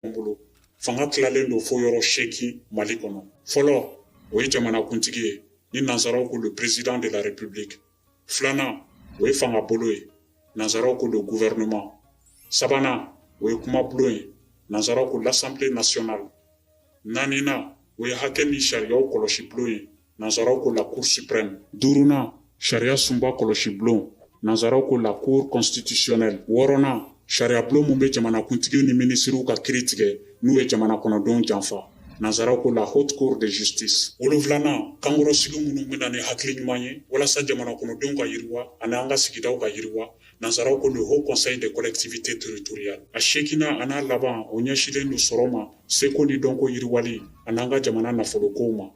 Bolo fanga tilalen don fo yɔrɔ 8 Mali kɔnɔ. Fɔlɔ, o ye jamanakuntigi ye, ni nansaraw ko le président de la République. Filanan, o ye fanga bolo ye, nansaraw ko le gouvernement. Sabanan, o ye kumabulon ye, nansaraw ko l'Assemblée nationale. Naaninan, o ye hakɛ ni sariyaw kɔlɔsi bulon ye, nansaraw ko la Cour suprême. Duurunan, sariya sunba kɔlɔsi bulon, nansaraw ko la Cour constitutionnelle. Wɔɔrɔnan, sariya bulon mun bɛ jamanakuntigi ni minisiriw ka kiri tigɛ n'u ye jamana kɔnɔdenw janfa, nansaraw ko la Haute Cour de justice. Wolonfilanan, kankɔrɔsigi minnu bɛ na ni hakili ɲuman ye walasa jamana kɔnɔdenw ka yiriwa ani an ka sigidaw ka yiriwa, nansaraw ko le Haut Conseil des collectivités territoriales. A seeginnan a n'a laban, o ɲɛsilen don sɔrɔ ma, seko ni dɔnko yiriwali ani an ka jamana nafolokow ma.